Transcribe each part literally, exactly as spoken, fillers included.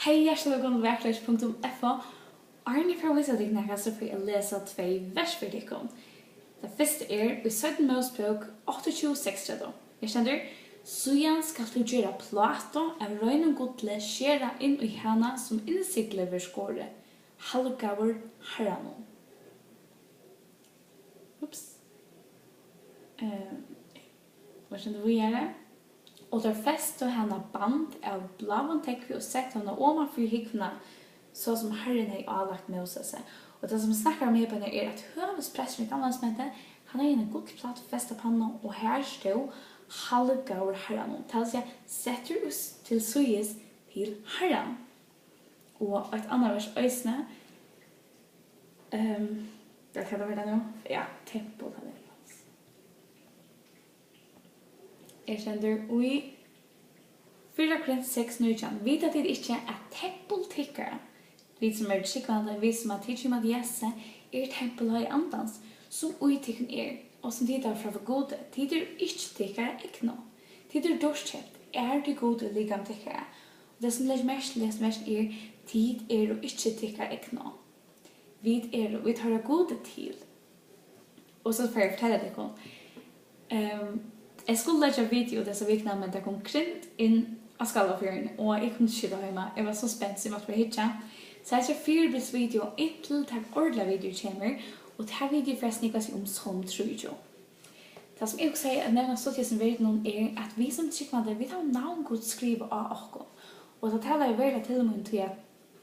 Hey, hjartaliga vælkomin til vakurleiki punktum f o. Áðrenn eg fari at vísa tykkum nakað, so fari eg at lesa tvey vers fyri tykkum. Tað fyrsta er í seinnu Mósebók áttaogtjúgu seksogtretivu. Her stendur: "Síðan skalt tú gera plátu av reinum gulli, skera inn í hana, sum innsigli verður skorið, halgaður Harranum." Ups. Ehm, Vit skulu víðari. "Og teir festu hana band av bláum tógvi og settu hana oman fyri húgvuna, so sum Harrin hevði álagt Mósesi." Og tað, sum snakkar um her, er, at høvuðspresturin í Gamla Testamenti, hann hevði eina gullplátu festa á pannu, og har stóð: "Halgaður Harranum", tað vil siga, settur út til síðis til Harran. Og eitt annað vers eisini. Ehm, ja, hvat var tað nú? Ja, tempul, tað er. Her stendur í fyrra Korint seks nítjan: "Vita tit ikki, at tempul tykkara, vit sum eru trúgvandi, vit sum hava tikið ímóti Jesusi, eru tempul Heilaga Andans, sum í tykkum er, og sum tit hava frá Gudi? Tit eru ikki tykkara egnu. Tit eru dýrkeypt, ærið Gudi í likami tykkara." Og tað, sum leggur merki til hesi vers, er: "Tit eru ikki tykkara egnu." Vit eru, vit hoyra Gudi til. Og so fari eg at fortelja tykkum. Ehm, eg skuldi leggja video út hesa vikuna, men tað kom grind inn á Skálafjørðin, og eg kundi ikki sita heima. Eg var so spent, so eg mátti bara hyggja. So hetta er fyribils video inntil tað ordiliga video kemur, og tað video fer at snúgva seg um Sálm trýogtjúgu. Tað, sum eg hugsaði at nevna stutt í hesum verðinum, er, at vit sum trúgvandi, vit hava navn Guds skrivað á okkum. Og tað talaði veruliga til mín, tí at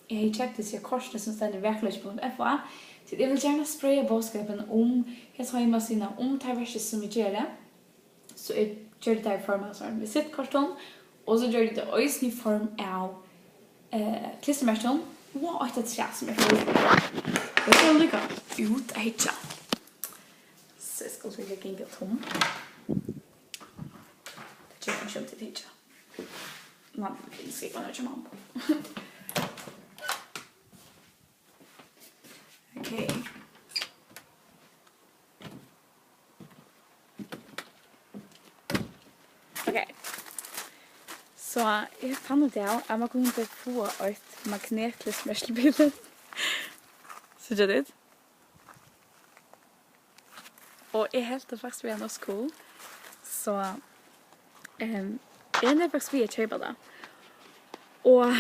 eg hevði keypt hesi kortini, sum stendur vakurleiki punktum f o, tí eg vil gjarna spreiða boðskapin um hesa heimasíðuna, um tær verkir, sum eg geri. So eg gjørdi tær í form av sovorðnum visittkortum, og so gjørdi eg tað eisini í form av, eh, klistermerkjum og eitt afturat, sum eg fari at vísa tykkum. Og eg fari líka út at hyggja. So eg skal líka ganga tom. Tað ger einki um tit hyggja. Mamma, eg skal ikki hjá mamma. Ok. Ok. So eg fann út av, at man kundi fáa eitt magnetklistermerki til bilin. Síggja tit? Og eg helt tað faktiskt var nokk so cool. So, ehm, eg endi faktiskt við at keypa tað. Og,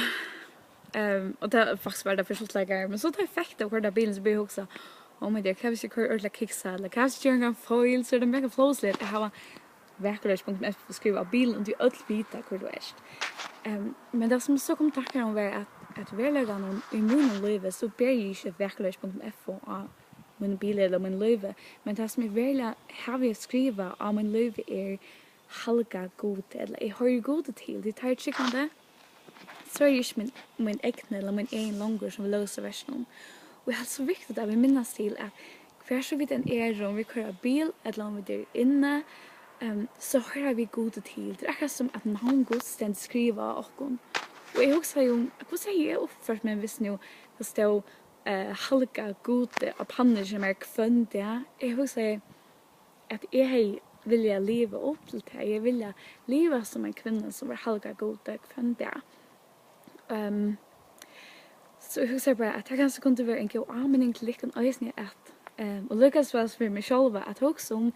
ehm, og tað faktiskt var tað fyri stuttleika, men so tá eg fekk tað og koyrdi á bilin, so byrjaði eg at hugsa, "Oh my dear, hvat hvis eg koyri ordiliga kiksa, ella hvat hvis eg geri ein feil, so er tað mega flovisligt at hava vakurleiki punktum f o skrivað á bilin, og tí øll vita, hvør tú ert." Ehm, men tað, sum so kom tankar um, var, at, at veruleikanum í mínum lívi, so beri eg ikki vakurleiki punktum f o á mínum bili ella mínum lívi, men tað, sum eg veruliga havi skrivað á mínum lívi, er: "Halga Gudi", ella "Eg hoyri Gudi til", tí tá eg eri trúgvandi, so eri eg ikki mín, mín egni ella mín egin longur, sum vit lósu versinum. Og eg haldi so viktigt at vit minnast til, at hvar so vit enn eru, um vit koyra bil, ella um vit eru inni, ehm, so hoyra vit Gudi til. Tað er akkurát sum, at navn Guds stendur skrivað á okkum. Og eg hugsaði um, hvussu hevði eg uppført meg, hvis nú tað stóð, eh, "Halga Gudi" á pannuni hjá mær hvønn dag? Eg hugsaði, at eg hevði viljað liva upp til tað. Eg vilja liva sum ein kvinna, sum var halgað Gudi hvønn dag. Ehm, so eg hugsaði bara, at tað kanska kundi vera ein góð áminning til tykkum eisini, at, ehm, og líka so væl sum fyri meg sjálva, at hugsa um,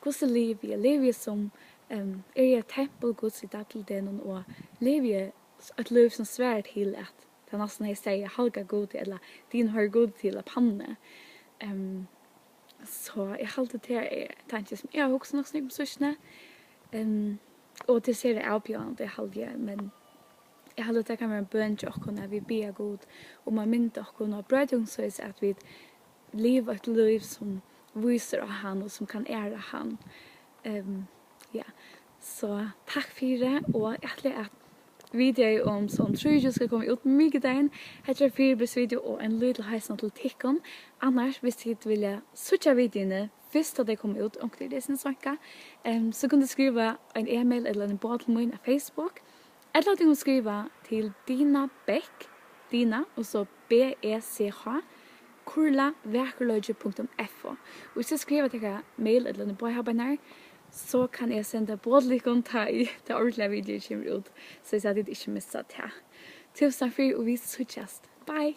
hvussu livi eg? Livi eg sum, ehm, eri eg eitt tempul Guds í dagligdegnum, og livi eg eitt lív, sum svarar til, at tað næstan hevði staðið "Halga Gudi" ella "Tygum hoyrir Gudi til" á pannuni? Ehm, so eg haldi, tað er tanki, sum eg havi hugsað nokk so nógv um síðstuni. Ehm, og tað er sera avbjóðandi, haldi eg, men eg haldi, at tað kann vera ein bøn hjá okkum, at vit biðja Gud um at mynda okkum og broyta okkum, soleiðis at vit liva eitt lív, sum vísir á hann og sum kann æra hann. Ehm, ja. So takk fyri, og eg ætli, at video um Sálm trýogtjúgu skal koma út mikudagin. Hetta er ein fyribils video og ein lítil heilsan til tykkum. Annars, hvis tit vilja síggja videoini fyrst, tá tey koma út, onkuntíð er tað sindur seinkað, ehm, so kunnu tit skriva ein e-mail ella ein boð til mín á Facebook. Ella tú kanst skriva til Dina Beck, Dina, og so B E C H, kurla vakurleiki punktum F O. Og hvis tú skrivar tykkara mail ella eina boðhabanir, so kann eg senda boð til tykkum, tá ið tað ordiliga video kemur út, soleiðis at tit ikki missa tað. Túsund takk fyri, og vit síggjast. Bye!